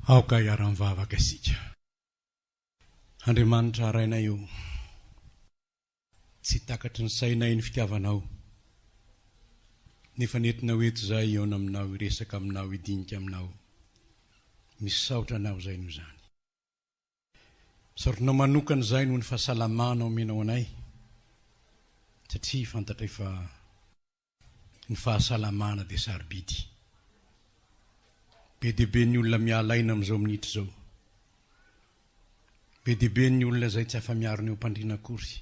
Aoka hiara-mivavaka isika. Andriamanitra Rainay o, tsy takatry ny sainay ny fitiavanao, nefa nentinao eto izahay hihaona aminao, hiresaka aminao, hidinika aminao. Misaotra anao izahay noho izany. Misaotra anao manokana izahay noho ny fahasalamana omenao anay, satria fantatray fa Ny fahasalamana dia sarobidy. Be dia be ny olona miala aina amin'izao minitra izao. Be dia be ny olona izay tsy afa-miarina eo am-pandriana akory.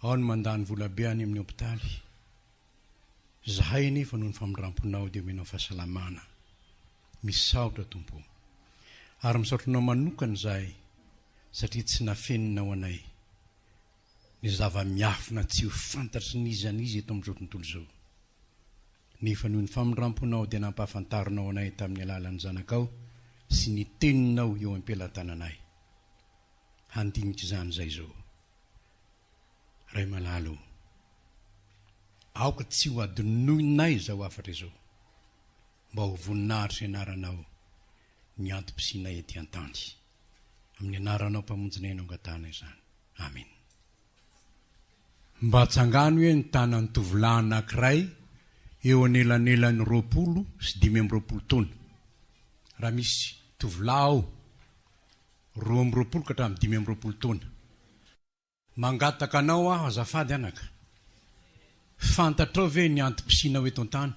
Ao ny mandany vola be any amin'ny hopitaly. Izahay anefa noho ny famindram-ponao dia omenao fahasalamana. Misaotra Tompo o. Ary misaotra Anao manokana izahay satria tsy nafeninao anay. ny zava-miafina tsy ho fantatry n'iza n'iza eto amin'izao tontolo izao. Nefa noho ny famindram-ponao dia nampahafantarinao anay tamin'ny alalan'ny Zanakao sy ny Teninao eo am-pelatananay. Handinika izany izay izao. Ray malala ô, aoka tsy ho adinoinay izao hafatra izao, mba ho voninahitry ny anaranao ny antom-pisianay ety an-tany. Amin'ny anaranao Mpamonjinay no angatahana izany. Amen. Mba atsangano hoe ny tanan'ny tovolahy anankiray eo anelanelan'ny 20 sy 25 taona. Raha misy tovolahy ao, 22 ka hatramin'ny 25 taona. Mangataka anao aho azafady anaka. Fantatrao ve ny antom-pisianao eto an-tany?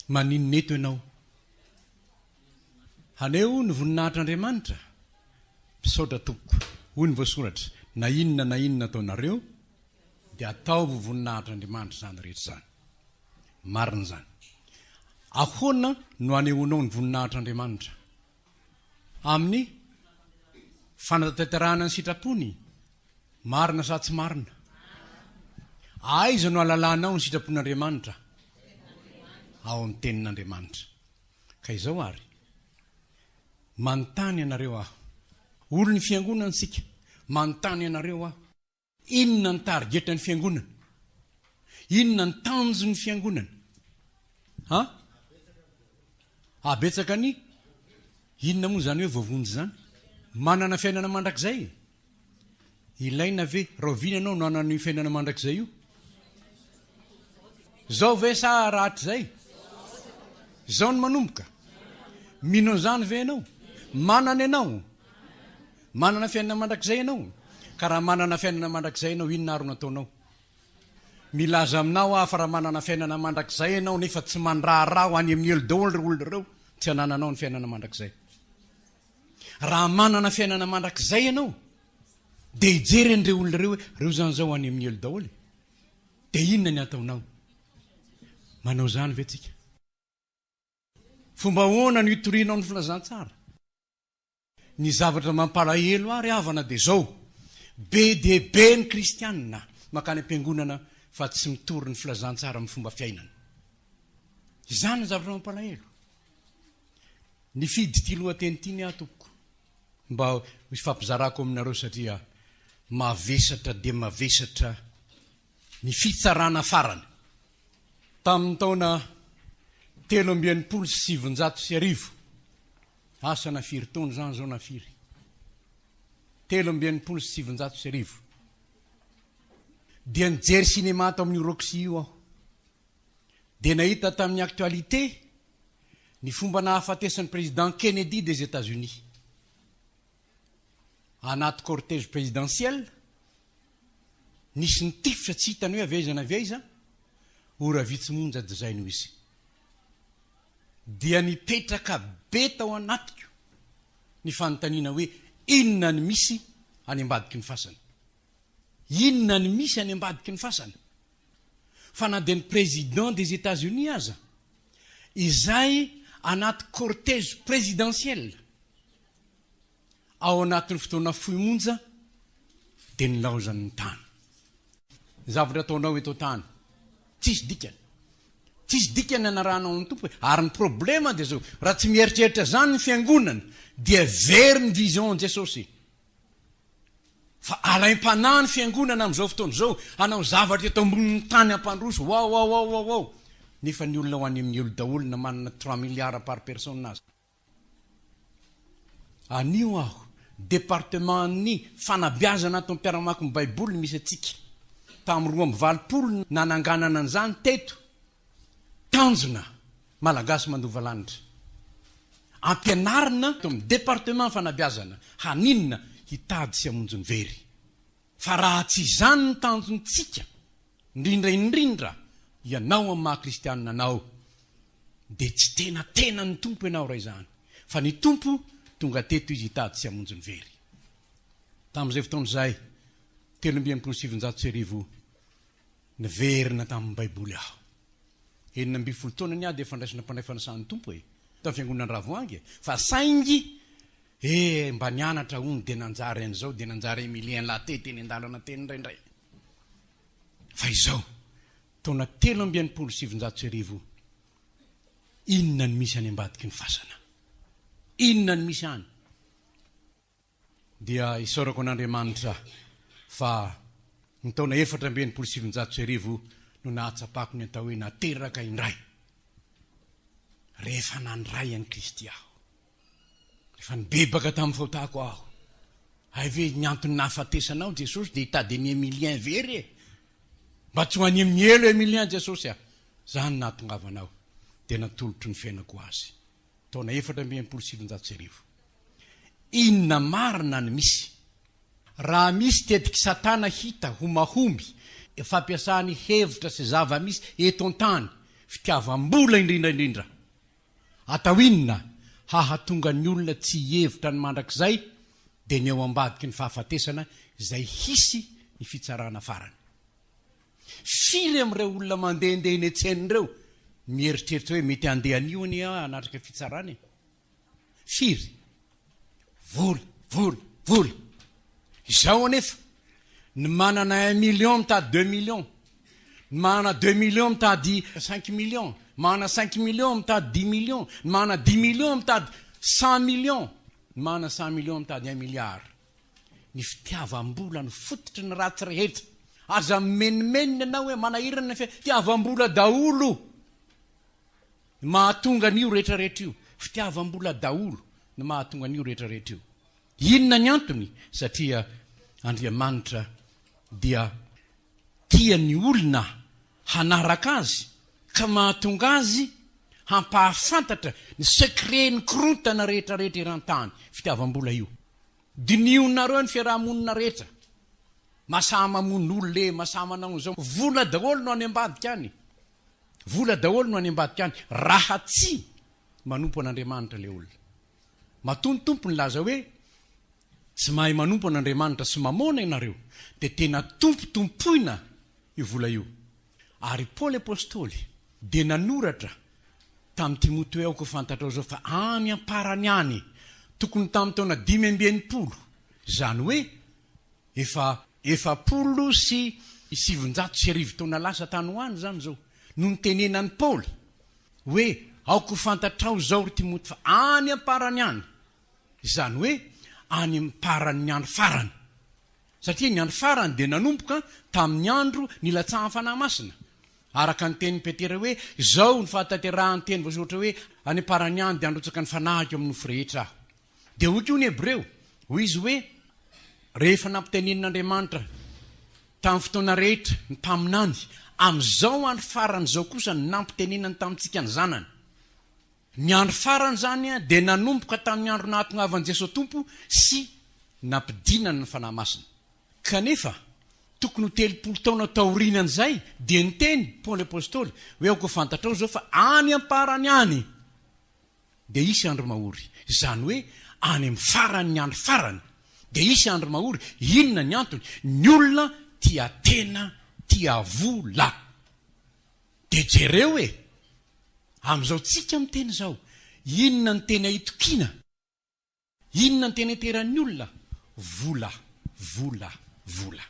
Maninona eto ianao? Haneho ny voninahitr'Andriamanitra? Misaotra tompoko. Hoy ny voasoratra, na inona na inona ataonareo dia ataovy ho voninahitr'Andriamanitra izany rehetra izany. Marina izany. Ahoana no hanehoanao ny voninahitr'Andriamanitra? Amin'ny fanatanterahana ny sitrapony? Marina sa tsy marina? Aiza no ahalalanao ny sitrapon'Andriamanitra? Ao amin'ny Tenin'Andriamanitra. Ka izao ary, manontany anareo aho. Olon'ny fiangonana isika, manontany anareo aho. Inona ny tarigetran'ny fiangonana? Inona ny tanjon'ny fiangonana? Ha? Habetsaka ny inona moa izany hoe voavonjy izany? Manana fiainana mandrakizay? Ilaina ve? Rahoviana ianao no hanana io fiainana mandrakizay io? Zao ve sa rahatrizay? Zao no manomboka? Mino an'izany ve ianao? Manana ianao? Manana fiainana mandrakizay ianao? Ka raha manana fiainana mandrakizay ianao, inona ary no ataonao? Milaza aminao aho fa raha manana fiainana mandrakizay ianao nefa tsy mandraharaha ho any amin'ny helo daholo ireo olona ireo, tsy anananao ny fiainana mandrakizay. Raha manana fiainana mandrakizay ianao, dia hijery an'ireo olona ireo hoe, ireo izany izao any amin'ny helo daholo e. Dia inona ny ataonao? Manao izany ve tsika? Fomba ahoana no hitorianao ny filazantsara? Ny zavatra mampalahelo ahy ry havana dia izao, be dia be ny kristianina mankany am-piangonana fa tsy mitory ny filazantsara amin'ny fomba fiainana. Izany ny zavatra mampalahelo. Nifidy ity lohateny ity ny ahy tompoko mba hifampizarako aminareo satria mavesatra dia mavesatra ny fitsarana farany. Tamin'ny taona 1963, asa na firy taona izany izao na firy, 1963, dia nijery cinéma tao amin'io Roxy io aho. Dia nahita tamin'ny actualité ny fomba nahafatesan'ny président Kennedy des États-Unis. Anaty cortège présidentiel, nisy nitifitra tsy hitany hoe avy aiza na avy aiza, ora vitsy monja dia izay no izy. Dia nipetraka be tao anatiko ny fanontaniana hoe inona ny misy any ambadiky ny fasana? Inona ny misy any ambadiky ny fasana? Fa na dia ny président des États-Unis aza, izay anaty cortège présidentiel, Ao anatin'ny fotoana fohy monja dia nilaozany ny tany. Ny zavatra ataonao eto an-tany, tsisy dikany. Tsisy dikany ny anarahanao ny Tompo e. Ary ny problema dia izao, raha tsy mieritreritra izany ny fiangonana dia very ny vision Jesosy. Fa alaim-panahy ny fiangonana amin'izao fotoana izao hanao zavatra eto ambonin'ny tany hampandroso, wao wao wao wao wao. Nefa ny olona ho any amin'ny helo daholo na manana trois milliards par personne aza. Anio aho, departeman'ny fanabeazana ato amin'ny mpiara-mamaky ny Baiboly no misy antsika. Tamin'ny 82 no nananganana an'izany teto. Tanjona, Malagasy mandova lanitra. Ampianarina ato amin'ny departeman'ny fanabeazana haninona hitady sy hamonjy ny very. Fa raha tsy izany ny tanjontsika, indrindra indrindra ianao amin'ny maha kristianina anao, dia tsy tena tenan'ny Tompo ianao raha izany. Fa ny Tompo tonga teto Izy hitady sy hamonjy ny very. Tamin'izay fotoana izay, 1963, niverina tamin'ny Baiboly aho. 16 taona ny ahy dia efa ndraisina mpandray fanasan'ny Tompo e! Tamin'ny fiangonana Andravoahangy e! Fa saingy Eh, mba nianatra hono dia nanjary an'izao, dia nanjary Emilien Laté teny an-dalana teny indraindray. Fa izao, taona 1963, inona no misy any ambadiky ny fasana? Inona no misy any? Dia isaorako an'Andriamanitra fa ny taona 1964 no nahatsapako ny atao hoe nateraka indray, rehefa nandray an'i Kristy aho. Efa nibebaka tamin'ny fahotako aho. Hay ve ny antony nahafatesanao Jesosy dia hitady an'i Emilien very e? Mba tsy ho any amin'ny helo Emilien Jesosy a! Zany nahatongavanao. Dia natolotro ny fiainako ho azy. Taona 1964. Inona marina ny misy? Raha misy tetik'i Satana hita ho mahomby fampiasany hevitra sy zava-misy eto an-tany, fitiavam-bola indrindra indrindra, Atao inona hahatonga ny olona tsy hihevitra ny mandrakizay dia ny ao ambadiky ny fahafatesana izay hisy ny fitsarana farany. Firy amin'ireo olona mandehandeha eny an-tsena ireo mieritreritra hoe mety handeha anio anie aho hanatrika fitsarana e? Firy? Vola, vola, vola. Izao anefa, ny manana un million mitady deux millions, ny manana deux millions mitady cinq millions, manana cinq millions mitady dix millions, ny manana dix millions mitady cent millions, ny manana cent millions mitady un milliard. Ny fitiavam-bola no fototry ny ratsy rehetra. Aza mimenomenona ianao hoe manahirana ny fitiavam-bola daholo. Ny mahatonga an'io rehetra rehetra io. Fitiavam-bola daholo no mahatonga an'io rehetra rehetra io. Inona ny antony? Satria Andriamanitra dia tia ny olona hanaraka Azy ka mahatonga Azy hampahafantatra ny secret-n'ny korontana rehetra rehetra eran-tany. Fitiavam-bola io. Dinihonareo ny fiaraha-monina rehetra. Masaha mamono olona e, masaha manao an'izao. Vola daholo no any ambadika any. Vola daholo no any ambadika any raha tsy manompo an'Andriamanitra ilay olona. Matoa ny Tompo nilaza hoe tsy mahay manompo an'Andriamanitra sy mamôna ianareo dia tena tompo tompoina io vola io. Ary Paoly Apostoly dia nanoratra tamin'i Timoty hoe aoka ho fantatrao izao fa any am-parany any, tokony tamin'ny taona 65, izany hoe Efa 1940 taona lasa tany ho any izany izao no nitenenan'i Paoly hoe, Aoka ho fantatrao izao, ry Timoty, fa any am-parany any, izany hoe any am-paran'ny andro farany, satria ny andro farany dia nanomboka tamin'ny andro nilatsahan'ny Fanahy Masina, araka ny tenin'i Petera hoe, Izao no fahatanterahan'ny teny voasoratra hoe, Any am-parany any dia handrotsaka ny Fanahiko amin'ny nofo rehetra Aho. Dia hoy koa ny Hebreo, hoy izy hoe, Rehefa nampitenenin'Andriamanitra tamin'ny fotoana rehetra ny mpaminany, amin'izao andro farany izao kosa no nampitenenany tamintsika ny Zanany. Ny andro farany izany dia nanomboka tamin'ny andro nahatongavan'i Jesoa Tompo sy nampidinany ny Fanahy Masina. Kanefa, tokony ho 30 taona taorianan'izay dia niteny Paoly Apostoly hoe aoka ho fantatrao izao fa any am-parany any, dia hisy andro mahory, izany hoe any amin'ny faran'ny andro farany dia hisy andro mahory, inona ny antony? Ny olona tia tena, tia vola. Dia jereo e! Amin'izao tsika miteny izao, inona ny tena itokiana? Inona no tena iteran'ny olona? Vola, vola, vola.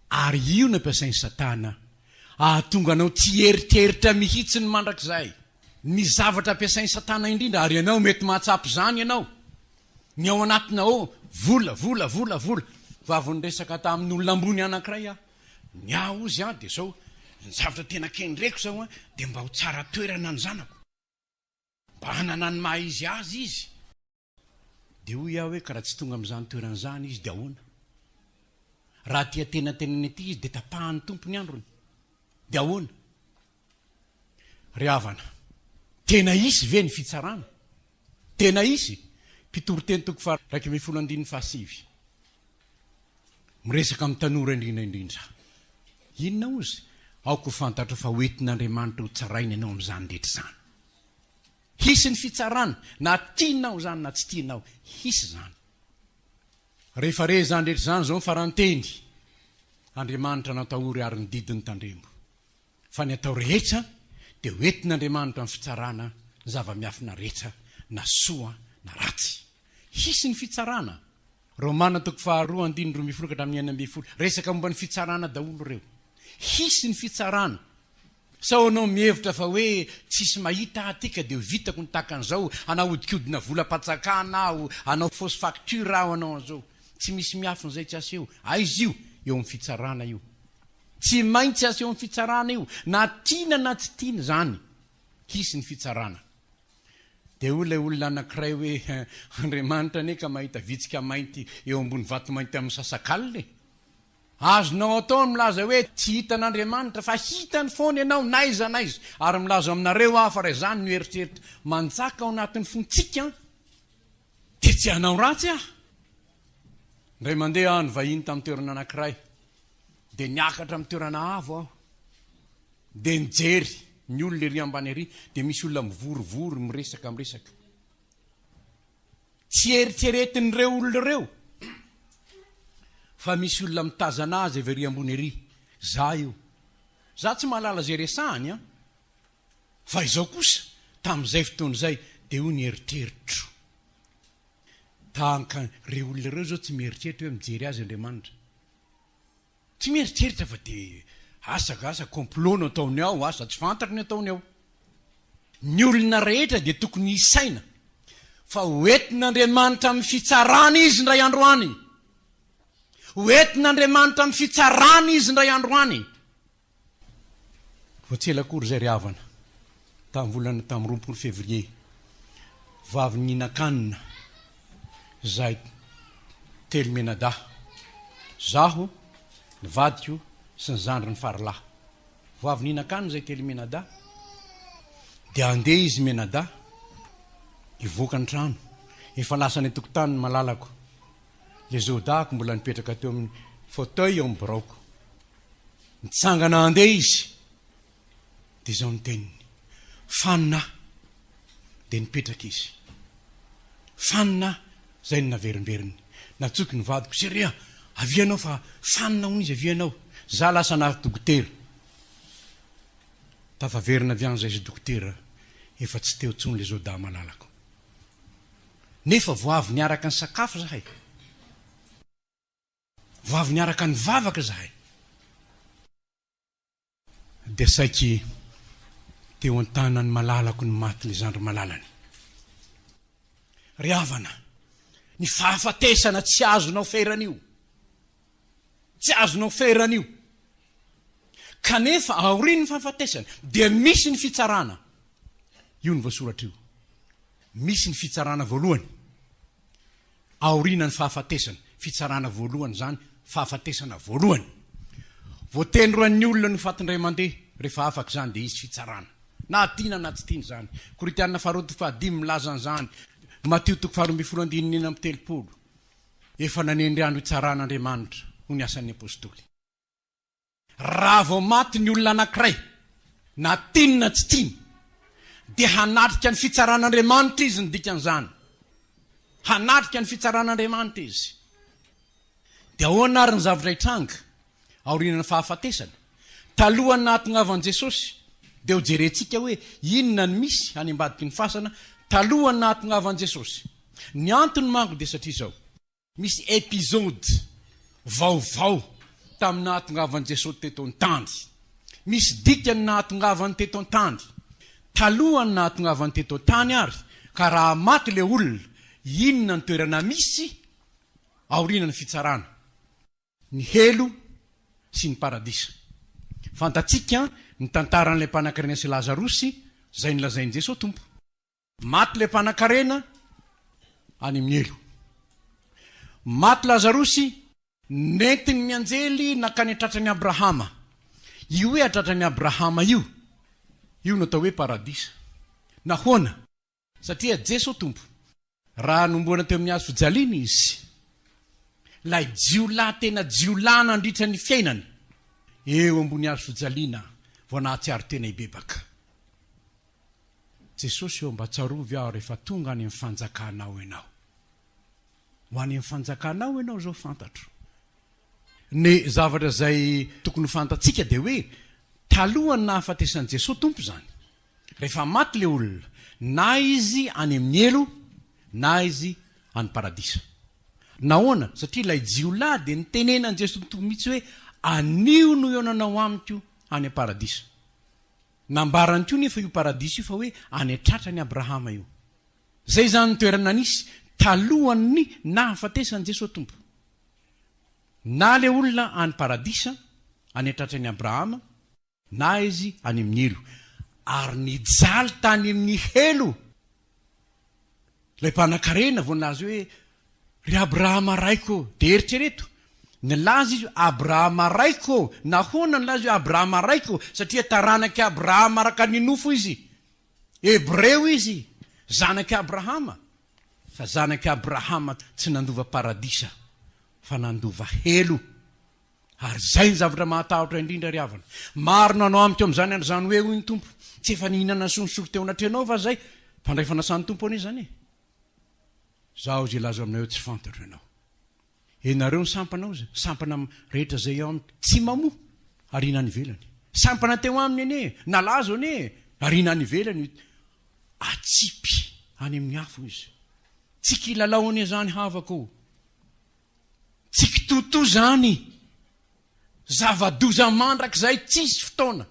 Ary io no ampiasain'i Satana hahatonga anao tsy hieritreritra mihitsy ny mandrakizay. Ny zavatra ampiasain'i Satana indrindra, ary ianao mety mahatsapa izany ianao, ny ao anatinao ao, vola, vola, vola, vola. Vao avy niresaka tamin'olona ambony anankiray aho, ny ahy hozy an, dia izao, ny zavatra tena kendreko izao an, dia mba ho tsara toerana ny zanako. Mba hanana ny maha izy azy izy. Dia hoy aho hoe ka raha tsy tonga amin'izany toerana izany izy dia ahoana? Raha aty antenatenany aty izy dia tapahan'ny Tompo ny androny. Dia ahoana? Ry havana, tena hisy ve ny fitsarana? Tena hisy? Mpitoriteny toko faha-11 andininy fahasivy. Miresaka amin'ny tanora indrindra indrindra. Inona hozy? Aoka ho fantatrao fa hoentin'Andriamanitra ho tsaraina ianao amin'izany rehetra izany. Hisy ny fitsarana, na tianao izany na tsy tianao, hisy izany. Rehefa re izany rehetra izany izao ny faran-teny, Andriamanitra natahory ary ny didiny tandremo. Fa ny atao rehetra dia ho entin'Andriamanitra amin'ny fitsarana ny zava-miafina rehetra na soa na ratsy. Hisy ny fitsarana. Romana toko faharoa andininy 12 ka hatramin'ny 16. Resaka momba ny fitsarana daholo ireo. Hisy ny fitsarana. Sao ianao mihevitra fa hoe tsisy mahita ahy aty ka dia ho vitako ny tahaka an'izao, hanahodikodina volam-panjakana aho, hanao fausse facture aho, hanao an'izao. Tsy misy miafina izay tsy aseho. Aiza io? Eo amin'ny fitsarana io. Tsy maintsy aseho amin'ny fitsarana io, na tiana na tsy tiana izany. Hisy ny fitsarana. Dia hoy ilay olona anankiray hoe, Andriamanitra anie ka mahita vitsika mainty eo ambony vatomainty amin'ny sasak'alina e! Azonao atao ny milaza hoe tsy hitan'Andriamanitra, fa hitany foana ianao n'aiza n'aiza. Ary milaza aminareo aho fa raha izany no eritreritra manjaka ao anatin'ny fontsika, dia tsy hanao ratsy aho. Indray mandeha aho nivahiny tamin'ny toerana anankiray, dia niakatra amin'ny toerana avo aho, dia nijery ny olona ery ambany ery, dia misy olona mivorivory miresaka miresaka. Tsy eritreretin'ireo olona ireo fa misy olona mitazana azy avy ery ambony ery. Za io. Za tsy mahalala izay resahany an! Fa izao kosa, tamin'izay fotoana izay, dia hoy ny eritreritro. Tahaka ireo olona ireo izao tsy mieritreritra hoe mijery azy Andriamanitra. Tsy mieritreritra fa dia asa ka asa complot no ataony ao, asa tsy fantatro ny ataony ao. Ny olona rehetra dia tokony hisaina fa ho entin'Andriamanitra amin'ny fitsarana izy indray andro any. Ho entin'Andriamanitra amin'ny fitsarana izy indray andro any. Vao tsy ela akory izay ry havana, tamin'ny volana tamin'ny 20 février, vao avy nihinan-kanina izahay telo mianadahy, izaho, ny vadiko sy ny zandriny faralahy. Vao avy nihinan-kanina izahay telo mianadahy, dia handeha izy mianadahy hivoaka ny trano. Efa lasa any an-tokotany ny malalako. Ilay zaodahiko mbola nipetraka teo amin'ny fauteuil ao amin'ny biraoko. Nitsangana handeha izy, dia izao ny teniny, Fanina aho. Dia nipetraka izy. Fanina aho, izay no naverimberiny. Nantsoiko ny vadiko, Chérie a, avia ianao fa fanina hono izy, avia ianao. Za lasa nary dokotera. Tafaverina avy any izay izy dokotera, efa tsy teo intsony ilay zôdà malalako. Nefa vao avy niaraka nisakafo izahay. Vao avy niaraka nivavaka izahay dia saiky teo an-tanan'ny malalako ny maty ilay zandry malalany. Ry havana, ny fahafatesana tsy azonao ferana io. Tsy azonao ferana io. Kanefa aorian'ny fahafatesana dia misy ny fitsarana. Io ny voasoratra io. Misy ny fitsarana voalohany. Aoriana ny fahafatesana, fitsarana voalohany izany, fahafatesana voalohany. Voatendroan'ny olona no faty indray mandeha, rehefa afaka izany dia hisy fitsarana. Na tiana na tsy tiana izany. Korintiana faharoa toko fahadimy milaza an'izany. Matio toko faharoambinifolo andininy 36. Efa nanendry andro hitsarana Andriamanitra, hoy ny Asan'ny Apostoly. Raha vao maty ny olona anankiray, na tiany na tsy tiany, dia hanatrika ny fitsaran'Andriamanitra izy ny dikan'izany. Hanatrika ny fitsaran'Andriamanitra izy. Dia ahoana ary ny zavatra hitranga aorian'ny fahafatesana? Talohan'ny nahatongavan'i Jesosy, dia hojerentsika hoe inona no misy any ambadiky ny fasana talohan'ny nahatongavan'i Jesosy. Ny antony manko dia satria izao. Misy episode vaovao tamin'ny nahatongavan'i Jesosy teto an-tany. Misy dikany nahatongavany teto an-tany. Talohan'ny nahatongavany teto an-tany ary, ka raha maty ilay olona, inona ny toerana misy aorianan'ny fitsarana? Ny helo sy ny paradisa. Fantatsika ny tantaran'ilay mpanankarena sy Lazarosy izay nolazain'i Jesosy Tompo. Maty ilay mpanankarena any amin'ny helo. Maty Lazarosy, nentin'ny anjely nankany an-tratran'i Abrahama. Io hoe an-tratran'i Abrahama io, io no atao hoe paradisa. Nahoana? Satria Jeso Tompo, raha nomboana teo amin'ny hazo fijaliana Izy, ilay jiolahy tena jiolahy nandritra ny fiainany, eo ambony hazo fijaliana vao nahatsiaro tena hibebaka. Jesosy ô, mba tsarovy aho rehefa tonga any amin'ny fanjakanao Ianao. Ho any amin'ny fanjakanao Ianao izao fantatro. Ny zavatra izay tokony ho fantatsika dia hoe talohan'ny nahafatesan'i Jesoa Tompo izany. Rehefa maty ilay olona, na izy any amin'ny helo na izy any paradisa. Nahoana? Satria ilay jiolahy dia nitenenan'i Jesoa Tompo mihitsy hoe anio no hihaonanao amiko any am-paradisa. Nambarany koa nefa io paradisa io fa hoe any an-tratran'i Abrahama io. Izay izany ny toerana nisy talohan'ny nahafatesan'i Jesoa Tompo. Na ilay olona any paradisa, any an-tratran'i Abrahama, na izy any amin'ny helo. Ary nijaly tany amin'ny helo ilay mpanankarena vao nilaza hoe, Ry Abrahama raiko ô! Dia eritrereto, nilaza izy hoe, Abrahama raiko ô! Nahoana nilaza hoe Abrahama raiko ô? Satria taranak'i Abrahama araka ny nofo izy. Hebreo izy, zanak'i Abrahama. Fa zanak'i Abrahama tsy nandova paradisa, fa nandova helo. Ary izay ny zavatra mahatahotra indrindra ry havana. Maro no hanao amiko amin'izany andro izany hoe, hoy ny Tompo, tsy efa nihinana sy nisotro teo anatrehanao va izay? Mpandray fanasan'ny Tompo anie izany e! Izaho izay hilaza aminao eo tsy fantatro ianao. Ianareo ny sampana ozy, sampana rehetra izay eo aminy, tsy mamoa, ariana any ivelany. Sampana teo aminy anie e, nalazo anie e, ariana any ivelany io, atsipy any amin'ny afo izy. Tsy kilalao anie izany havako o! Tsy kitotoa izany! Zava-doza mandrakizay tsisy fotoana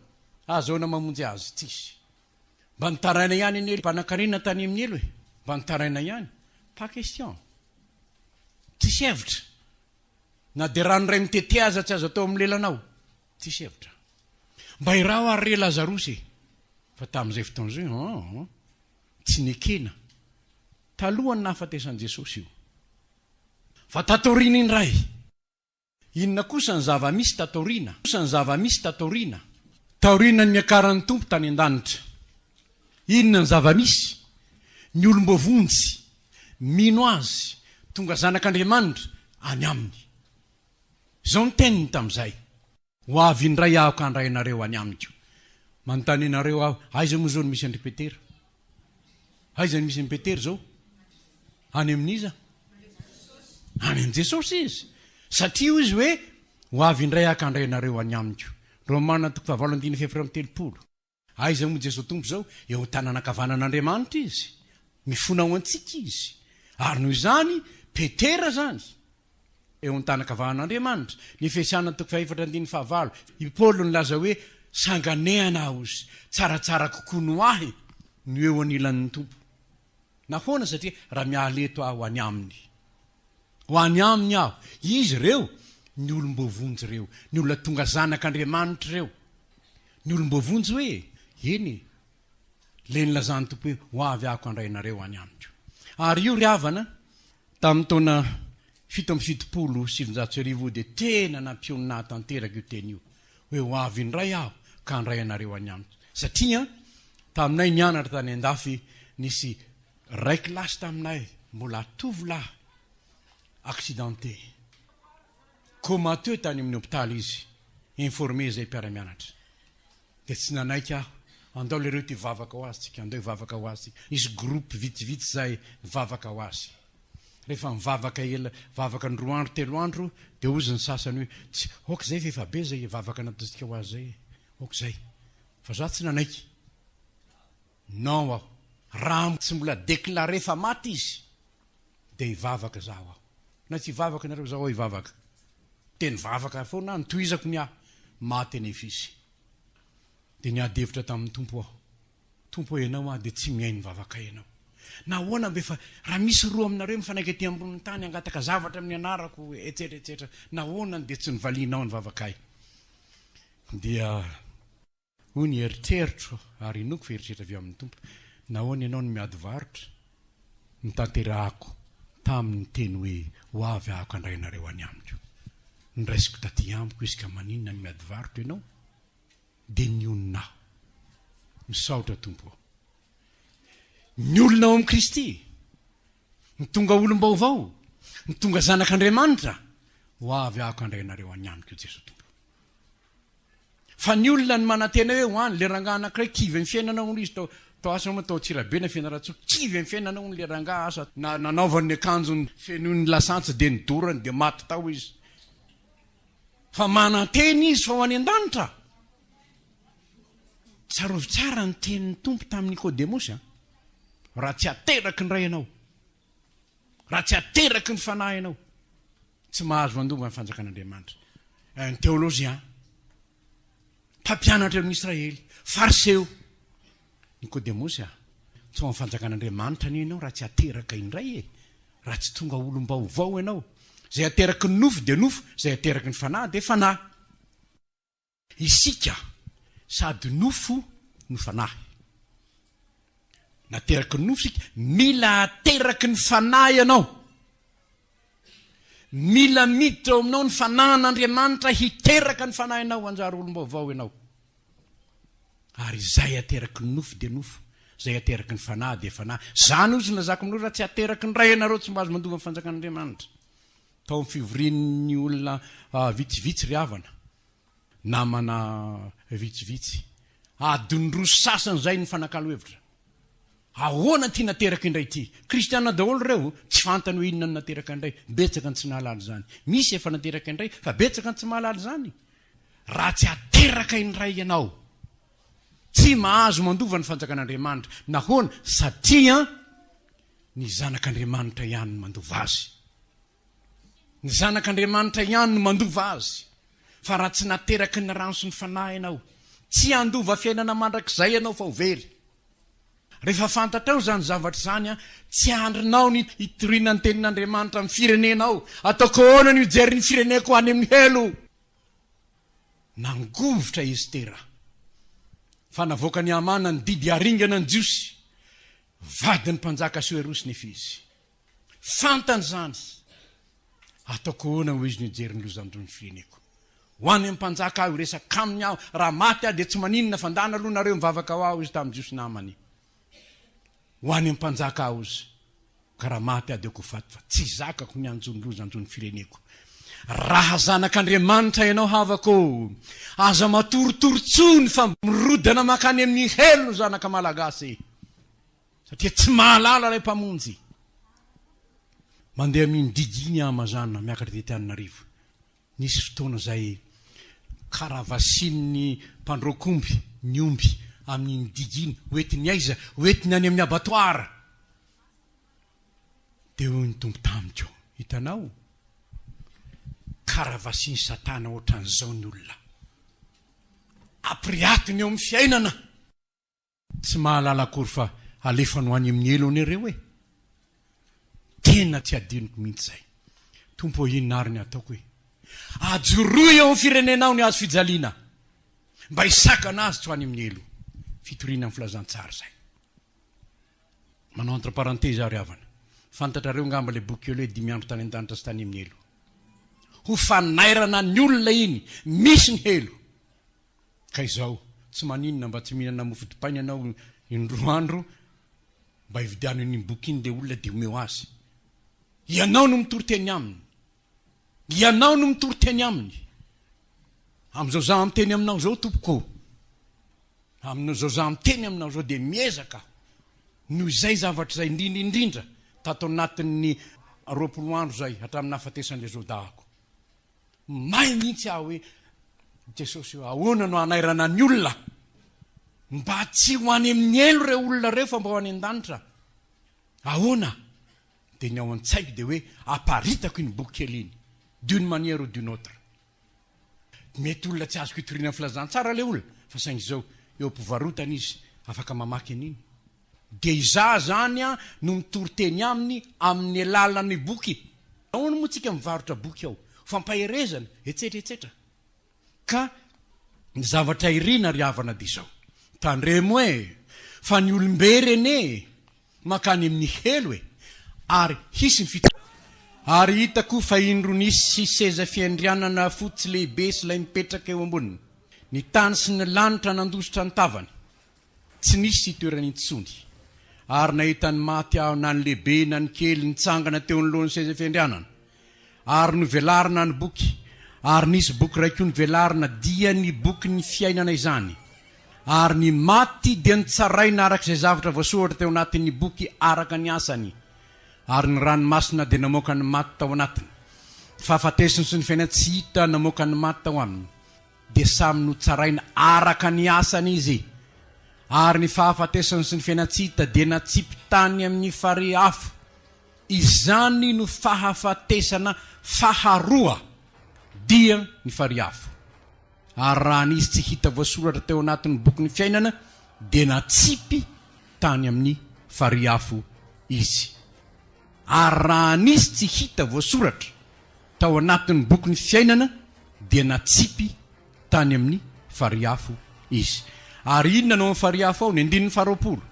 ahazoana mamonjy azy, tsisy. Mba nitaraina ihany anie ry mpanankarena tany amin'ny helo e! Mba nitaraina ihany. Pas question. Tsisy hevitra. Na dia rano iray mitete aza tsy azo atao amin'ny lelanao. Tsisy hevitra. Mba iraho ary re Lazarosy e! Fa tamin'izay fotoana izay, aa, tsy nekena. Talohan'ny nahafatesan'i Jesosy io. Fa tato aoriana indray. Inona kosa ny zava-misy tato aoriana? Kosa ny zava-misy tato aoriana? Taorian'ny niakaran'ny Tompo tany an-danitra. Inona ny zava-misy? Ny olom-boavonjy, mino Azy, tonga zanak'Andriamanitra, any Aminy. Izao ny teniny tamin'izay. Ho avy indray aho ka handray anareo any amiko. Manontany anareo aho, aiza moa izao no misy an-dry Petera? Aiza no misy an'i Petera izao? Any amin'iza? Any amin'i Jesosy izy. Satria hoy izy hoe, ho avy indray aho ka handray anareo any amiko. Romana toko fahavalo andininy fahefatra amby 30. Aiza moa Jesoa Tompo izao? Eo an-tanana ankavanan'Andriamanitra Izy. Mifona ho antsika Izy. Ary noho izany, Petera izany, eo an-tanan-kavanan'Andriamanitra. Ny Efesiana toko fahefatra andininy fahavalo, i Paoly nilaza hoe, Sanganehana aho izy, tsaratsara kokoa noho ahy no eo anilan'ny Tompo. Nahoana? Satria raha miala eto aho ho any Aminy. Ho any Aminy aho. Izy ireo, ny olom-boavonjy ireo, ny olona tonga zanak'Andriamanitra ireo. Ny olom-boavonjy hoe, Eny e, ilay nilazan'ny Tompo hoe, Ho avy aho handray anareo any amiko. Ary io ry havana, tamin'ny taona 1977 dia tena nampionona ahy tanteraka io teny io, hoe ho avy indray aho ka handray anareo any amiko. Satria taminay nianatra tany an-dafy, nisy ray kilasy taminay, mbola tovolahy, accidenté. Comateux tany amin'ny hopitaly izy, informé izay mpiara-mianatra. Dia tsy nanaiky aho. Andao lereo ity hivavaka ho azy tsika, andao hivavaka ho azy tsika. Nisy groupe vitsivitsy izay nivavaka ho azy. Rehefa nivavaka ela, vavaka ny roa andro, telo andro, dia hozy ny sasany hoe, tsy, ok izay fa efa be izay vavaka nataontsika ho azy izay e, ok izay. Fa za tsy nanaiky. Non aho. Raha tsy mbola déclaré fa maty izy, dia hivavaka zaho aho. Na tsy hivavaka nareo zaho hivavaka. Dia nivavaka foana aho, notohizako ny ahy. Maty anefa izy. Dia niady hevitra tamin'ny Tompo aho. Tompo ô ianao aho dia tsy mihaino ny vavakay ianao. Nahoana mba efa raha misy roa aminareo mifanaiky aty ambonin'ny tany hangataka zavatra amin'ny anarako etsetra etsetra nahoana no dia tsy novalianao ny vavakay? Dia Hoy ny eritreritro, ary inoako fa eritreritra avy amin'ny Tompo, Nahoana ianao no miady varotra? Notanterahako. Tamin' ny teny hoe, Ho avy aho ka handray anareo any amiko. Noraisiko taty amiko izy ka maninona no miady varotra ianao? Dia nionona aho. Misaotra Tompo ô. Ny olona ao amin'i Kristy, ny tonga olom-baovao, ny tonga zanak'Andriamanitra, ho avy aho ka handray anareo any amiko Jesoa Tompo. Fa ny olona ny manantena hoe ho any, le rangahy anankiray kivy amin'ny fiainana hono izy tao, tao asa moa tao Antsirabe na Fianarantsoa, kivy amin'ny fiainana hono le rangahy asa na nanaovany ny akanjony fenoiny lasantsy dia nidorany dia maty tao izy. Fa manantena izy fa ho any an-danitra. Tsarovy tsara ny tenin'ny Tompo tamin'i Nikodemosy an! Raha tsy ateraky ny Ray ianao, raha tsy ateraky ny Fanahy ianao, tsy mahazo mandova ny fanjakan'Andriamanitra. Un théologien, mpampianatra eo amin'ny Israely, fariseo. Nikodemosy a, tsy ao amin'ny fanjakan'Andriamanitra anie ianao raha tsy ateraka indray e! Raha tsy tonga olom-baovao ianao. Izay ateraky ny nofo dia nofo, izay ateraky ny Fanahy dia fanahy. Isika sady nofo no fanahy. Nateraky ny nofo isika, mila ateraky ny fanahy ianao. Mila miditra ao aminao ny fanahin'Andriamanitra hiteraka ny fanahinao hanjary olom-baovao ianao. Ary izay ateraky ny nofo dia nofo, izay ateraky ny fanahy dia fanahy. Izany hozy no lazako aminareo, raha tsy ateraky ny Ray ianareo tsy mba azo mandova ny fanjakan'Andriamanitra. Tao amin'ny fivorian'ny olona vitsivitsy ry havana, namana vitsivitsy, adiny roa sy sasany izay nifanakalo hevitra. Ahoana ity nateraka indray ity? Kristiana daholo ireo, tsy fantany hoe inona no nateraka indray. Betsaka ny tsy nahalala izany. Misy efa nateraka indray, fa betsaka ny tsy mahalala izany. Raha tsy ateraka indray ianao, tsy mahazo mandova ny fanjakan'Andriamanitra. Nahoana? Satria ny Zanak'Andriamanitra ihany no mandova azy. Ny Zanak'Andriamanitra ihany no mandova azy. Fa raha tsy nateraky ny rano sy ny Fanahy ianao, tsy handova fiainana mandrakizay ianao fa ho very. Rehefa fantatrao izany zavatra izany, tsy andrinao ny hitoriana ny tenin'Andriamanitra amin'ny firenenao. Ataoko ahoana ny hijery ny fireneko any amin'ny helo? Nangovitra i Estera fa navoakan'i Hamana ny didy haringana ny Jiosy. Vadin'ny mpanjaka Asoerosy nefa izy. Fantany izany. Ataoko ahoana hoy izy no hijery ny lozan-droa ny fireneko. Ho any amin'ny mpanjaka aho, hiresaka aminy aho, raha maty aho dia tsy maninona fa ndana aloha nareo mivavaka ho ahy hoy izy tamin'ny Jiosy namany. Ho any amin'ny mpanjaka aho hozy, ka raha maty aho dia ko faty fa tsy zakako ny hanjo ny loza hanjo ny fireneko. Raha zanak'Andriamanitra ianao havako ô, aza matoritory tsony fa mirodana mankany amin'ny helo ny zanaka Malagasy. Satria tsy mahalala ilay Mpamonjy. Mandeha amin'iny digy iny aho mazàna miakatra aty Antananarivo. Nisy fotoana izay karavasian'ny mpandroak'omby ny omby amin'iny digy iny, ho entiny aiza? Ho entiny any amin'ny abattoir. Dia hoy ny Tompo tamiko, Hitanao? Karavasian'i Satana ohatran'izao ny olona. Ampiriatiny eo amin'ny fiainana. Tsy mahalala akory fa alefany ho any amin'ny helo anie ireo e! Tena tsy adinoko mihitsy izay. Tompo ô inona ary ny ataoko e? Ajoroy eo amin'ny firenenao ny hazo fijaliana mba hisakana azy tsy ho any amin'ny helo. Fitoriana ny filazantsara izay. Manao entre parenthèse aho ry havana. Fantatrareo angamba ilay boky kely hoe Dimy andro tany an-danitra sy tany amin'ny helo. Ho fanairana ny olona iny, misy ny helo. Ka izao, tsy maninona mba tsy mihinana mofo dipaina ianao indroa andro mba hividiano an'iny boky iny le olona dia omeo azy. Ianao no mitory teny aminy. Ianao no mitory teny aminy. Amin'izao za miteny aminao izao tompoko ô. Amin'izao za miteny aminao izao dia miezaka aho. Noho izay zavatra izay indrindra indrindra tato anatin'ny 20 andro izay hatramin'ny nahafatesan'ilay zodahako. May mihitsy aho hoe, Jesosy ô, ahoana no hanairana ny olona mba tsy ho any amin'ny helo ireo olona ireo fa mba ho any an-danitra? Ahoana? Dia ny ao an-tsaiko dia hoe aparitako iny boky kely iny, d'une manière ou d'une autre. Mety olona tsy azoko itoriana ny filazantsara ilay olona, fa saingy izao, eo am-pivarotana izy, afaka mamaky an'iny. Dia izaho izany no mitory teny aminy amin'ny alalan'ny boky. Nahoana moa tsika mivarotra boky ao? Fampaherezana, etsetra etsetra. Ka ny zavatra irina ry havana dia izao, tandremo e! Fa ny olom-bery anie mankany amin'ny helo e! Ary hisy ny fitsarana. Ary hitako fa indro nisy seza fiandrianana fotsy lehibe sy ilay mipetraka eo amboniny. Ny tany sy ny lanitra nandositra ny tavany. Tsy nisy itoerany intsony. Ary nahita ny maty aho, na ny lehibe na ny kely, nitsangana teo anoloan'ny seza fiandrianana. Ary novelarina ny boky, ary nisy boky iray koa novelarina, dia ny bokin'ny fiainana izany. Ary ny maty dia notsaraina araka izay zavatra voasoratra teo anatin'ny boky araka ny asany. Ary ny ranomasina dia namoaka ny maty tao anatiny. Ny fahafatesana sy ny fiainan-tsy hita namoaka ny maty tao aminy. Dia samy notsaraina araka ny asany izy. Ary ny fahafatesana sy ny fiainan-tsy hita dia natsipy tany amin'ny farihy afo. Izany no fahafatesana faharoa, dia ny farihy afo. Ary raha nisy tsy hita voasoratra teo anatin'ny bokin'ny fiainana, dia natsipy tany amin'ny farihy afo izy. Ary raha nisy tsy hita voasoratra tao anatin'ny bokin'ny fiainana, dia natsipy tany amin'ny farihy afo izy. Ary inona no ao amin'ny farihy afo ao? Ny andininy faharoapolo.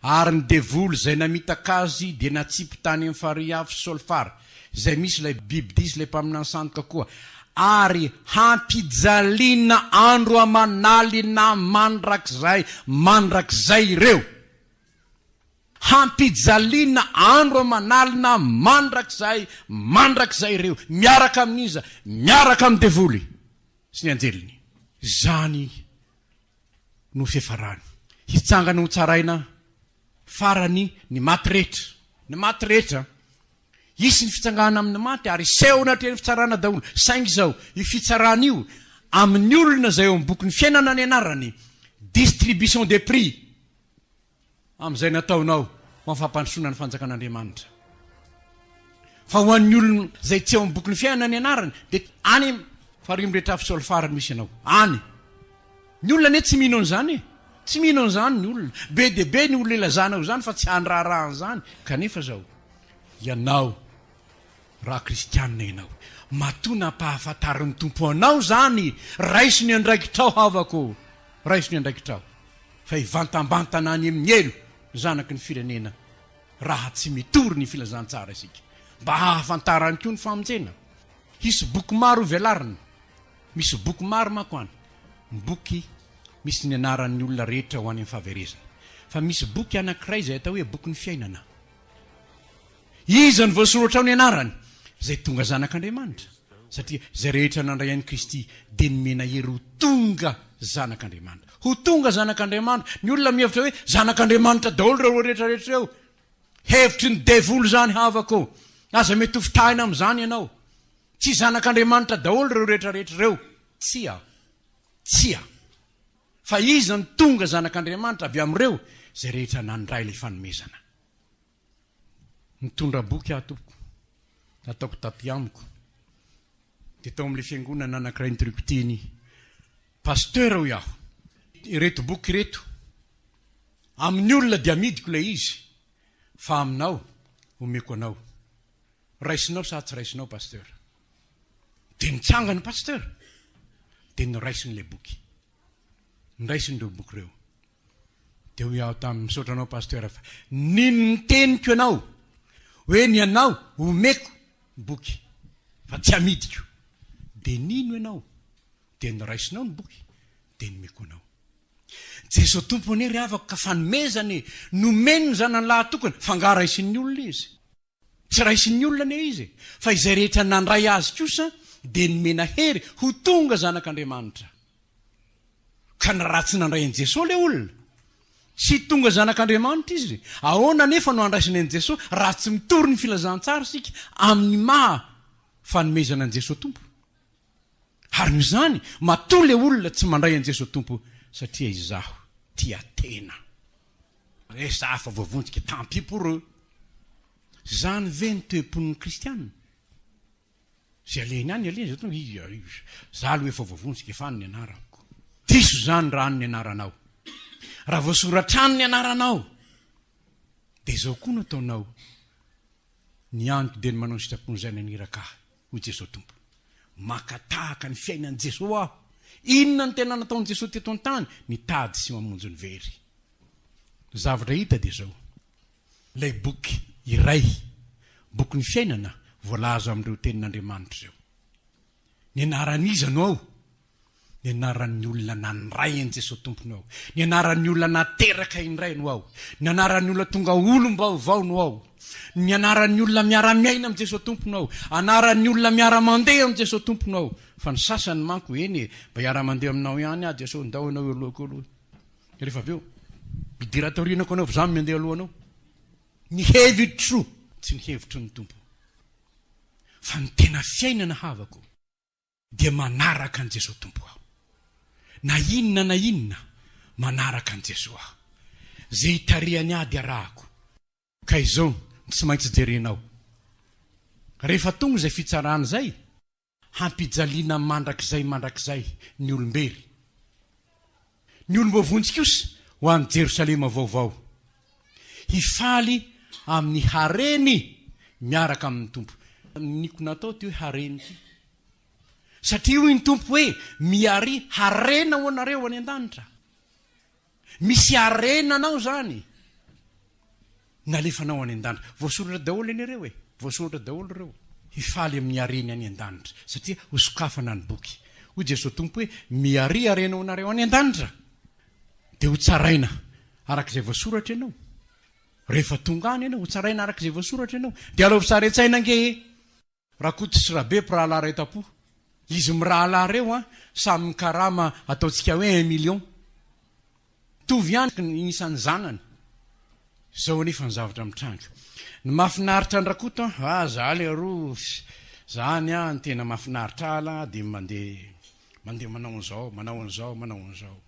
Ary ny devoly izay namitaka azy dia natsipy tany amin'ny farihy afo sy solfara, izay misy ilay bibidia sy ilay mpaminany sandoka koa, ary hampijaliana andro aman'alina mandrakizay mandrakizay ireo. Hampijaliana andro aman'alina mandrakizay mandrakizay ireo, miaraka amin'iza? Miaraka amin'ny devoly sy ny anjeliny. Izany no fiafarany. Hitsangana ho tsaraina farany ny maty rehetra. Ny maty rehetra. Hisy ny fitsanganana amin'ny maty ary hiseho anatrehan'ny fitsarana daholo. Saingy izao, io fitsarana io, amin'ny olona izay ao amin'ny bokin'ny fiainana ny anarany, distribution des prix. amin'izay nataonao ho amin'ny fampandrosoana ny fanjakan'Andriamanitra. Fa ho an'ny olona izay tsy ao amin'ny bokin'ny fiainana ny anarany, dia any amin'ny farihy mirehitra afo solifara no misy anao. Any. Ny olona anie tsy mino an'izany e. Tsy mino an'izany ny olona. Be dia be ny olona ilazana izany fa tsy handraharaha an'izany. Kanefa izao, ianao, raha kristianina ianao, matoa nampahafantarin'ny Tompo anao izany, raiso ny andraikitrao havako ô. Raiso ny andraikitrao. Fa hivantambantana any amin'ny helo ny zanaky ny firenena raha tsy mitory ny filazantsara isika. Mba hahafantarany koa ny famonjena. Hisy boky maro hovelarina. Misy boky maro manko any. Ny boky misy ny anaran'ny olona rehetra ho any amin'ny fahaverezana. Fa misy boky anankiray izay atao hoe bokin'ny fiainana. Iza no voasoratra ao ny anarany? Izay tonga zanak'Andriamanitra. Satria izay rehetra nandray an'i Kristy dia nomena hery ho tonga zanak'Andriamanitra. Ho tonga zanak'Andriamanitra. Ny olona mihevitra hoe zanak'Andriamanitra daholo ireo rehetra rehetra ireo. Hevitry ny devoly izany havako ô. Aza mety ho fitahina amin'izany ianao. Tsy zanak'Andriamanitra daholo ireo rehetra rehetra ireo. Tsia. Tsia. Fa iza no tonga zanak'Andriamanitra avy amin'ireo? Izay rehetra nandray ilay fanomezana. Nitondra boky aho tompoko, nataoko tapis amiko, dia tao amin'ilay fiangonana anankiray nitoriako teny, Pasteur hoy aho, ireto boky ireto, amin'ny olona dia amidiko ilay izy, fa aminao omeko anao, raisinao sa tsy raisinao Pasteur? Dia nitsangana Pasteur, dia noraisiny ilay boky, noraisiny ireo boky ireo. Dia hoy aho taminy, misaotra anao Pasteur fa nino ny teniko ianao, hoe ny anao omeko ny boky fa tsy amidiko. Dia nino ianao, dia noraisinao ny boky, dia nomeko anao. Jeso Tompo anie ry havako ka fanomezana e, nomeny ny zanany lahatokana, fa angaha raisin'ny olona izy? Tsy raisin'ny olona anie izy e! Fa izay rehetra nandray azy kosa dia nomena hery ho tonga zanak'Andriamanitra. Ka na raha tsy nandray an'i Jesoa ilay olona, tsy tonga zanak'Andriamanitra izy. Ahoana anefa no handraisany an'i Jesoa raha tsy mitory ny filazantsara isika amin'ny maha fanomezana an'i Jesoa Tompo? Ary noho izany, matoa ilay olona tsy mandray an'i Jesoa Tompo satria izaho tia tena. Resa fa voavonjika, tant pis pour eux. Zany ve ny toe-pon'ny kristiana? Zay alehiny any alehiny, zay tonga iza, za aloha efa voavonjika, efa any ny anarako. Diso zany raha any ny anaranao. Raha voasoratra any ny anaranao, dia izao koa no ataonao, ny antoko dia ny manao ny sitrapon'izay naniraka ahy. Hoy Jesoa Tompo. Maka tahaka ny fiainan'i Jesoa aho. Inona no tena nataon'i Jesoa teto an-tany? Nitady sy mamonjy ny very. Ny zavatra hita dia izao, ilay boky iray, bokin'ny fiainana, voalaza amin'ireo tenin'Andriamanitra ireo. Ny anaran'iza no ao? Ny anaran'ny olona nandray an'i Jesoa Tompo no ao. Ny anaran'ny olona nateraka indray no ao. Ny anaran'ny olona tonga olom-baovao no ao. Ny anaran'ny olona miara-miaina amin'i Jesoa Tompo no ao. Anaran'ny olona miara-mandeha amin'i Jesoa Tompo no ao. Fa ny sasany manko, eny e, mba hiara-mandeha aminao ihany aho Jesoa, ndao ianao eo alohako eo aloha. Rehefa avy eo, midira ato aorianako ianao fa izaho no mandeha alohanao. Ny hevitro tsy ny hevitry ny Tompo. Fa ny tena fiainana havako dia manaraka an'i Jesoa Tompo aho. Na inona na inona, manaraka an'i Jesoa aho. Izay itarihany ahy dia arahako. Ka izao no tsy maintsy jerenao. Rehefa tonga izay fitsarana izay, hampijaliana mandrakizay mandrakizay ny olom-bery. Ny olom-boavonjy kosa ho any Jerosalema vaovao, hifaly amin'ny hareny miaraka amin'ny Tompo. Niko natao ity hoe hareny ity. Satria hoy ny Tompo hoe, Miharia harena ho anareo any an-danitra. Misy harena anao izany nalefanao any an-danitra. Voasoratra daholo anie ireo e! Voasoratra daholo ireo. Hifaly amin'ny hareny any an-danitra, satria hosokafana ny boky. Hoy Jesoa Tompo hoe, Miharia harena ho anareo any an-danitra, dia hotsaraina araka izay voasoratra ianao. Rehefa tonga any ianao, hotsaraina araka izay voasoratra ianao. Dia alaovy sary an-tsaina ange e! Rakoto sy Rabe mpirahalahy iray tampo. Izy mirahalahy ireo an, samy mikarama ataontsika hoe un million. Mitovy ihany ny isan'ny zanany. Izao anefa ny zavatra mitranga. Ny mahafinaritra an-dRakoto an, ah za leroa, za ny ahy ny tena mahafinaritra ahy lah dia mandeha mandeha manao an'izao, manao an'izao, manao an'izao.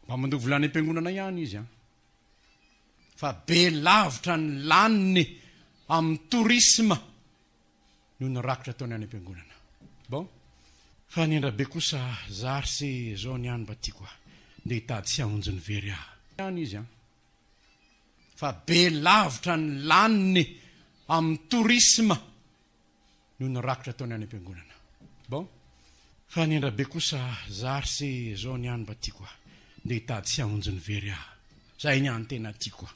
Mba mandoa vola any am-piangonana ihany izy an. Fa be lavitra ny laniny amin'ny tourisme noho ny rakitra ataony any am-piangonana. Bon. Fa ny an-dRabe kosa zary se zao ny any mba tiako a. Ndeha hitady sy hamonjy ny very aho. Ihany izy an. Fa be lavitra ny laniny amin'ny tourisme noho ny rakitra ataony any am-piangonana. Bon. Fa ny an-dRabe kosa zary se zao ny any mba tiako a. Ndeha hitady sy hamonjy ny very aho. Zay ny any tena tiako a.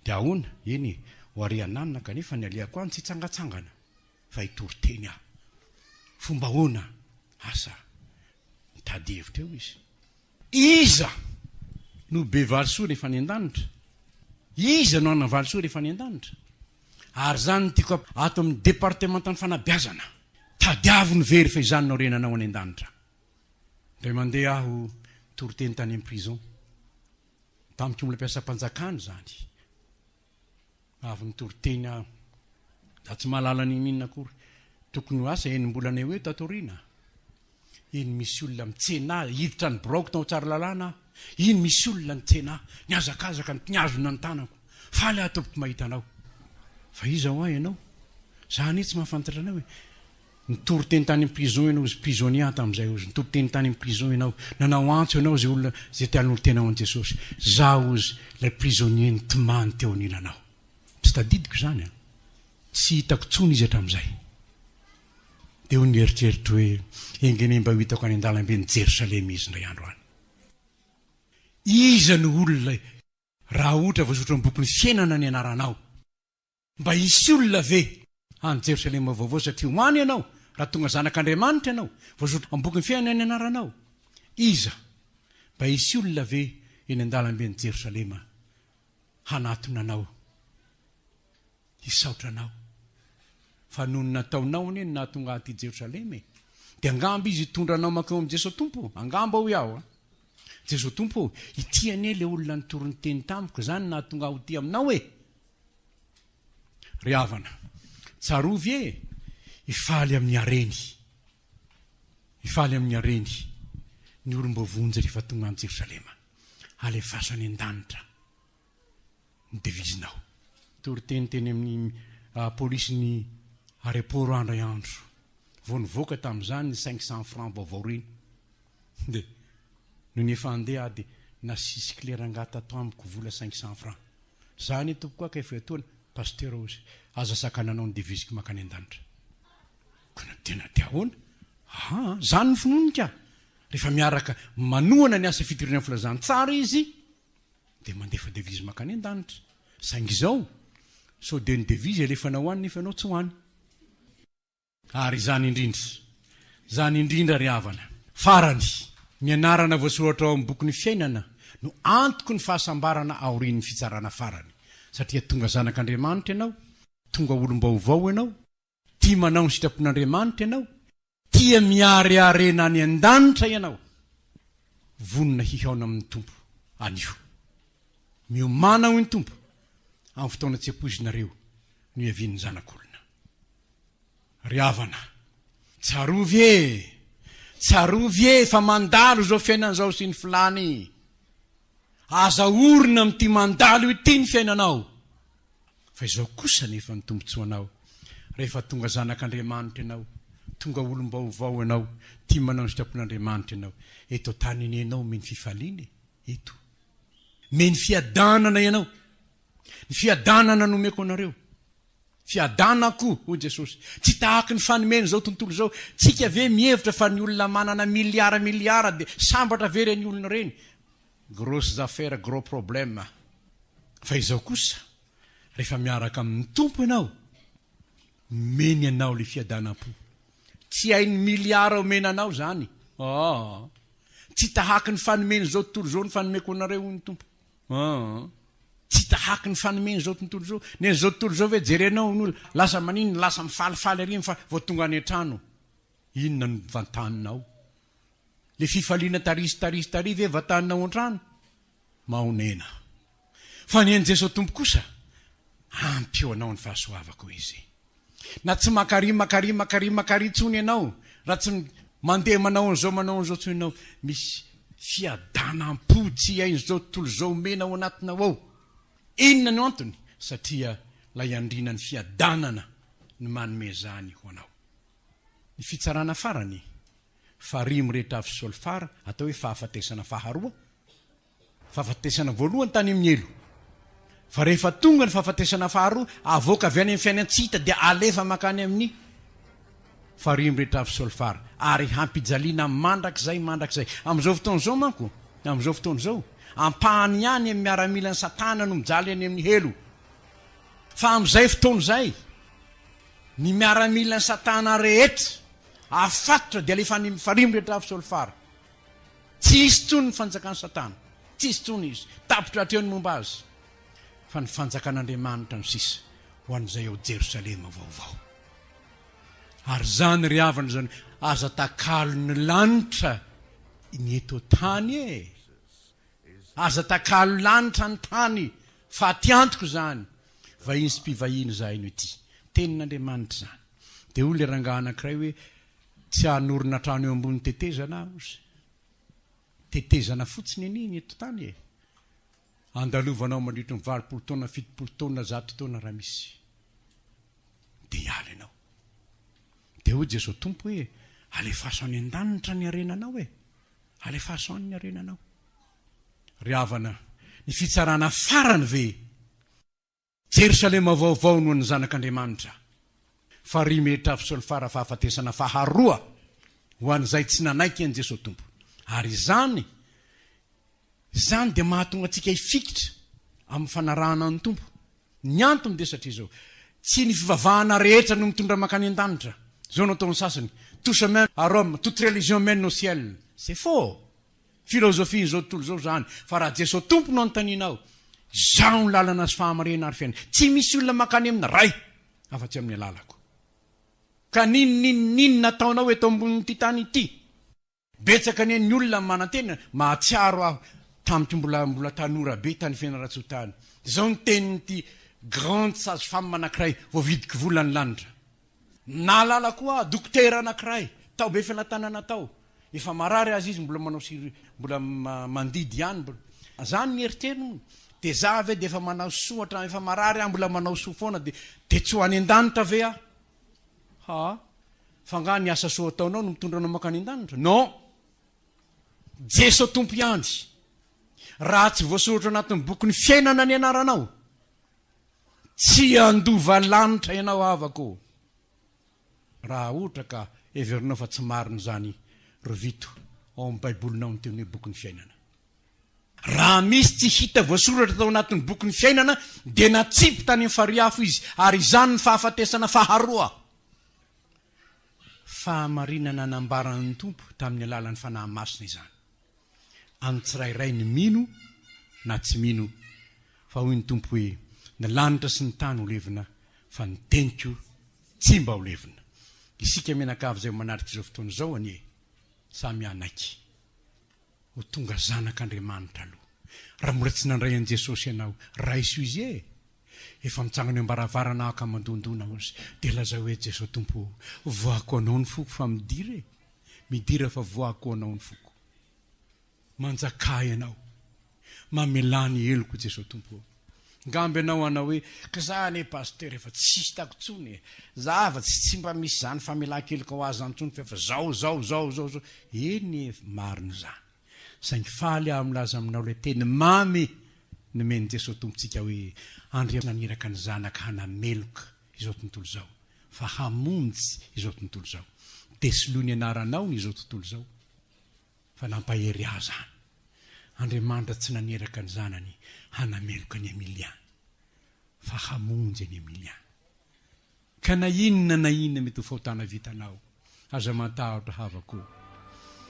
Dia ahoana? Eny e, ho ary ananona kanefa ny alehako any tsy hitsangatsangana fa hitory teny aho. Fomba ahoana? Asa. Mitady hevitra eo izy. Iza no be valisoa rehefa any an-danitra? Iza no hanana valisoa rehefa any an-danitra? Ary izany no tiako ato amin'ny departemantan'ny fanabeazana. Tadiavo ny very fa izany no harenanao any an-danitra. Indray mandeha aho nitory teny tany amin'ny prison. Tamiko mbola mpiasam-panjakana izany. Avy nitory teny aho. Za tsy mahalala n'inon'inona akory. Tokony ho asa enim-bolana eo eo tato aoriana. Iny misy olona mitsena ahy, hiditra ny biraoko tao Tsaralalàna aho. Iny misy olona nitsena ahy, nihazakazaka, nihazona ny tanako. Faly aho tompoko mahita anao. Fa iza hoa ianao? Za anie tsy mahafantatra anao e. Nitory teny tany am prison ianao ozy prisonnier aho tamin'izay ozy nitory teny tany am prison ianao nanao antso ianao izay olona izay te hanolo-tena ho an'i Jesosy za ozy ilay prisonnier nitomany teo anilanao tsy tadidiko izany an tsy hitako tsony izy hatramin'izay dia hoy ny eritreritro hoe enga anie mba ho hitako any an-dalamben'i Jerosalema izy indray andro any iza no olona raha ohatra voasoratra amin'ny bokin'ny fiainana ny anaranao Mba hisy olona ve any Jerosalema Vaovao satria ho any ianao raha tonga zanak'Andriamanitra ianao, voazotra am-bokin'ny fiainana ny anaranao? Iza? Mba hisy olona ve eny an-dalamben'i Jerosalema hanatona anao, hisaotra anao? Fa noho ny nataonao anie no nahatonga ahy aty Jerosalema e! Dia angamba izy hitondra anao mankeo amin'i Jesoa Tompo? Angamba hoy aho an! Jesoa Tompo ô, ity anie ilay olona nitory ny teny tamiko, izany no nahatonga ahy ho tia aminao e! Ry havana, tsarovy e! Hifaly amin'ny hareny, hifaly amin'ny hareny ny olom-boavonjy rehefa tonga any Jerosalema. Alefaso any an-danitra ny devizinao. Toriteny teny amin'ny polisin'ny aéroport aho indray andro. Vao nivoaka tamin'izany ny 500 francs vaovao ireny. Dia nony efa handeha aho dia nasisik'ilay rangahy tato amiko vola 500 francs. Za anie tompoko aka efa etoana, Pasteur hozy, aza sakananao ny devise-ko mankany an-danitra. Ka na tena dia ahoana? Aa, zany ny finoany ka! Rehefa miaraka manohana ny asa fitoriana ny filazantsara izy, dia mandefa devise mankany an-danitra. Saingy izao, sao dia ny devise alefanao any nefa ianao tsy ho any. Ary izany indrindra, izany indrindra ry havana. Farany, ny anarana voasoratra ao amin'ny bokin'ny fiainana no antoky ny fahasambarana aorian'ny fitsarana farany, satria tonga zanak'Andriamanitra ianao, tonga olom-baovao ianao, tia manao ny sitrapon'Andriamanitra ianao, tia mihareharena any an-danitra ianao, vonona hihaona amin'ny Tompo anio. Miomàna hoy ny Tompo, amin'ny fotoana tsy ampoizinareo no hiavian'ny Zanak'olona. Ry havana, tsarovy e! Tsarovy e fa mandalo izao fiainana izao sy ny filàny. Aza orina amin'ity mandalo ity ny fiainanao. Fa izao kosa anefa ny tombontsoanao, rehefa tonga zanak'Andriamanitra ianao, tonga olom-baovao ianao, tia manao ny sitrapon'Andriamanitra ianao, eto an-tany anie ianao omeny fifaliana e, eto. Omeny fiadanana ianao. Ny fiadanana no omeko anareo. Fiadanako, hoy Jesosy. Tsy tahaky ny fanomen'izao tontolo izao. Tsika ve mihevitra fa ny olona manana miliara miliara dia sambatra ve ireny olona ireny? Grosses affaires, gros problèmes. Fa izao kosa, rehefa miaraka amin'ny Tompo ianao, omeny anao ilay fiadanam-po. Tsy hain'ny miliara omena anao izany. Aa. Tsy tahaky ny fanomen'izao tontolo izao ny fanomeko anareo, hoy ny Tompo. Aa. Tsy tahaky ny fanomen'izao tontolo izao. Ny an'izao tontolo izao ve jerenao ny olona lasa maninona, lasa mifalifaly ery fa vao tonga any an-trano. Inona no vantaninao? Le fifaliana tary sy tary sy tary ve vantanina ao an-trano? Mahonena. Fa ny an'i Jesoa Tompo kosa, ampy ho anao ny fahasoavako Izy. Na tsy makary makary makary makary intsony ianao, raha tsy mandeha manao an'izao manao an'izao intsony ianao, misy fiadanam-po tsy hain'izao tontolo izao omena ao anatinao ao. Inona no antony? Satria ilay andriana ny fiadanana no manome izany ho anao. Ny fitsarana farany, farihy mirehitra afo solfara, atao hoe fahafatesana faharoa, fahafatesana voalohany tany amin'ny helo. Fa rehefa tonga ny fahafatesana faharoa, avoaka avy any amin'ny fiainan-tsy hita dia alefa mankany amin'ny farihy mirehitra afo solfara, ary hampijaliana mandrakizay mandrakizay. Amin'izao fotoana izao manko, amin'izao fotoana izao, ampahany ihany amin'ny miaramilan'i Satana no mijaly any amin'ny helo. Fa amin'izay fotoana izay, Ny miaramilan'i Satana rehetra afatotra dia alefa any amin'ny farihy mirehitra afo solifara. Tsy hisy intsony ny fanjakan'i Satana. Tsy hisy intsony izy. Tapitra hatreo ny momba azy. Fa ny fanjakan'Andriamanitra no sisa ho an'izay ao Jerosalema vaovao. Ary izany ry havana izany, aza takalon'ny lanitra ny eto an-tany e! Aza takalo lanitra ny tany, faty antoko izany. Vahiny sy mpivahiny izahay no ety. Tenin'Andriamanitra izany. Dia hoy ilay rangahy anankiray hoe, Tsy hanorina trano eo ambony tetezana aho ozy. Tetezana fotsiny anie ny eto tany e. Andalovanao mandritry ny 80 taona, 70 taona, 100 taona raha misy. Dia hiala ianao. Dia hoy Jesoa Tompo hoe, Alefaso any an-danitra ny harenanao e. Alefaso any ny harenanao. Ry havana, ny fitsarana farany ve? Jerosalema vaovao no an'ny Zanak'Andriamanitra. Farihy mirehitra afo solifara fahafatesana faharoa ho an'izay tsy nanaiky an'i Jesoa Tompo. Ary izany, izany dia mahatonga antsika hifikitra amin'ny fanarahana ny Tompo. Ny antony dia satria izao, tsy ny fivavahana rehetra no mitondra mankany an-danitra. Izao no ataon'ny sasany, tout chemin à Rome, toute religion mène au ciel. C'est faux! Philosophie-n'izao tontolo izao izany. Fa raha Jesoa Tompo no anontanianao, Izaho no lalana sy fahamarinana ary fiainana. Tsy misy olona mankany amin'ny Ray afa-tsy amin'ny alalako. Ka n'inon'inon'inona ataonao eto ambonin'ity tany ity, Betsaka anie ny olona manantena, mahatsiaro aho tamiko mbola mbola tanora be tany Fianarantsoa tany. Izao ny tenin'ity grande sage femme anankiray voavidiko vola ny lanitra. Nahalala koa aho dokotera anankiray tao Befelatanana tao. Efa marary aza izy mbola manao chirurgie, mbola mandidy ihany mbola. Zany ny eritreriny hono. Dia za ve dia efa manao soa hatramin'ny efa marary aho mbola manao soa foana dia dia tsy ho any an-danitra ve aho? Haa. Fa angaha ny asa soa ataonao no mitondra anao mankany an-danitra? Non! Jeso Tompo ihany. Raha tsy voasoratra anatin'ny bokin'ny fiainana ny anaranao, tsy handova lanitra ianao havako ô. Raha ohatra ka heverinao fa tsy marina izany, rovito ao amin'ny baibolinao ny teny hoe bokin'ny fiainana. Raha misy tsy hita voasoratra tao anatin'ny bokin'ny fiainana dia natsipy tany amin'ny farihy afo izy, ary izany ny fahafatesana faharoa. Fahamarinana nambaran'ny Tompo tamin'ny alalan'ny Fanahy Masina izany. An'ny tsirairay ny mino na tsy mino, fa hoy ny Tompo hoe, Ny lanitra sy ny tany ho levona, fa ny teniko tsy mba ho levona. Isika mianakavy izay manatrika izao fotoana izao anie samy hanaiky ho tonga zanak'Andriamanitra aloha. Raha mbola tsy nandray an'i Jesosy ianao, raiso Izy e! Efa mitsangana eo am-baravarana aho ka mandondona hozy, dia lazao hoe, Jeso Tompo o, voako Anao ny foko fa midira e! Midira fa voako Anao ny foko. Manjakà Ianao. Mamelà ny heloko Jeso Tompo o. Ngamba ianao hanao hoe, ka za anie Pasteur efa tsy hitako intsony e! Za efa tsy tsy mba misy izany famelan-keloka ho ahy izany intsony fa efa zao zao zao zao zao. Eny e, marina izany. Saingy faly aho milaza aminao ilay teny mamy nomen'i Jesoa Tompontsika hoe, Andriamanitra naniraka ny Zanaka hanameloka izao tontolo izao, fa hamonjy izao tontolo izao. Dia soloy ny anaranao ny izao tontolo izao. Fa nampahery ahy izany. Andriamanitra tsy naniraka ny Zanany hanameloka an'i Emilia, fa hamonjy an'i Emilia. Ka na inona na inona mety ho fahotana vitanao, aza matahotra havako o.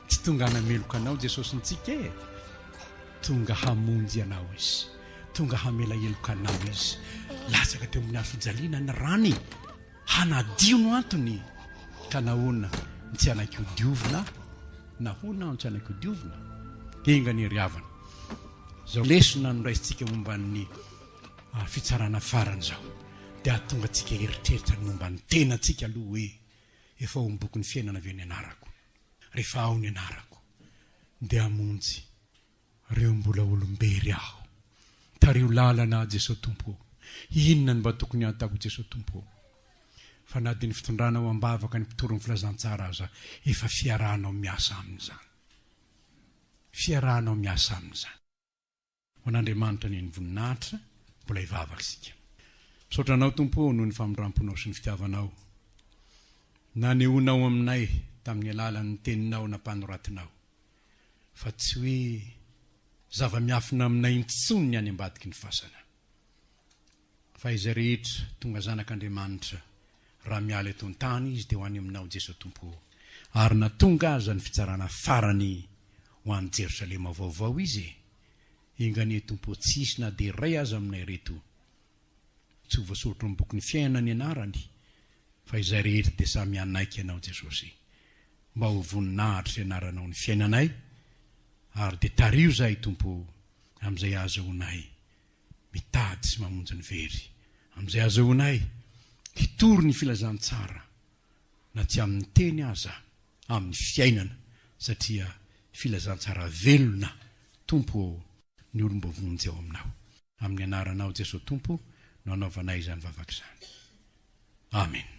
Tsy tonga hanameloka anao Jesosintsika e! Tonga hamonjy anao Izy. Tonga hamela heloka anao Izy. Latsaka teo ambony hazo fijaliana ny rany. Hanadio no antony. Ka nahoana no tsy hanaiky ho diovina aho? Nahoana aho no tsy hanaiky ho diovina? Enga anie ry havana, izao lesona noraisintsika momba ny fitsarana farany izao dia hahatonga antsika hieritreritra ny momba ny tenantsika aloha hoe, Efa ao amin'ny bokin'ny fiainana ve ny anarako? Rehefa ao ny anarako, dia hamonjy ireo mbola olom-bery aho. Tariho lalana aho Jesoa Tompo ô. Inona no mba tokony hataoko Jesoa Tompo ô? Fa na dia ny fitondranao am-bavaka ny mpitory ny filazantsara aza efa fiarahanao miasa aminy izany. Fiarahanao miasa aminy izany. Ho an'Andriamanitra anie ny voninahitra, mbola hivavaka isika. Misaotra Anao Tompo ô noho ny famindramponao sy ny fitiavanao nanehoanao aminay tamin'ny alalan'ny teninao nampanoratinao fa tsy hoe zava-miafina aminay intsony ny any ambadiky ny fasana. Fa izay rehetra tonga zanak'Andriamanitra raha miala eto an-tany izy dia ho any aminao Jeso Tompo ô. Ary na tonga aza ny fitsarana farany ho any Jerosalema vaovao izy e! Enga anie Tompo ô tsy hisy na dia iray aza aminay ireto tsy ho voasoratra ao amin'ny bokin'ny fiainana ny anarany fa izay rehetra dia samy hanaiky Anao Jesosy mba ho voninahitry sy anaranao ny fiainanay ary dia tariho izahay Tompo ô amin'izay ahazahoanay mitady sy mamonjy ny very, amin'izay azahoanay hitory ny filazantsara na tsy amin'ny teny aza, amin'ny fiainana, satria filazantsara velona, Tompo ô, ny olom-boavonjy ao Aminao. Amin'ny anaranao Jesoa Tompo no anaovanay izany vavaka izany. Amena.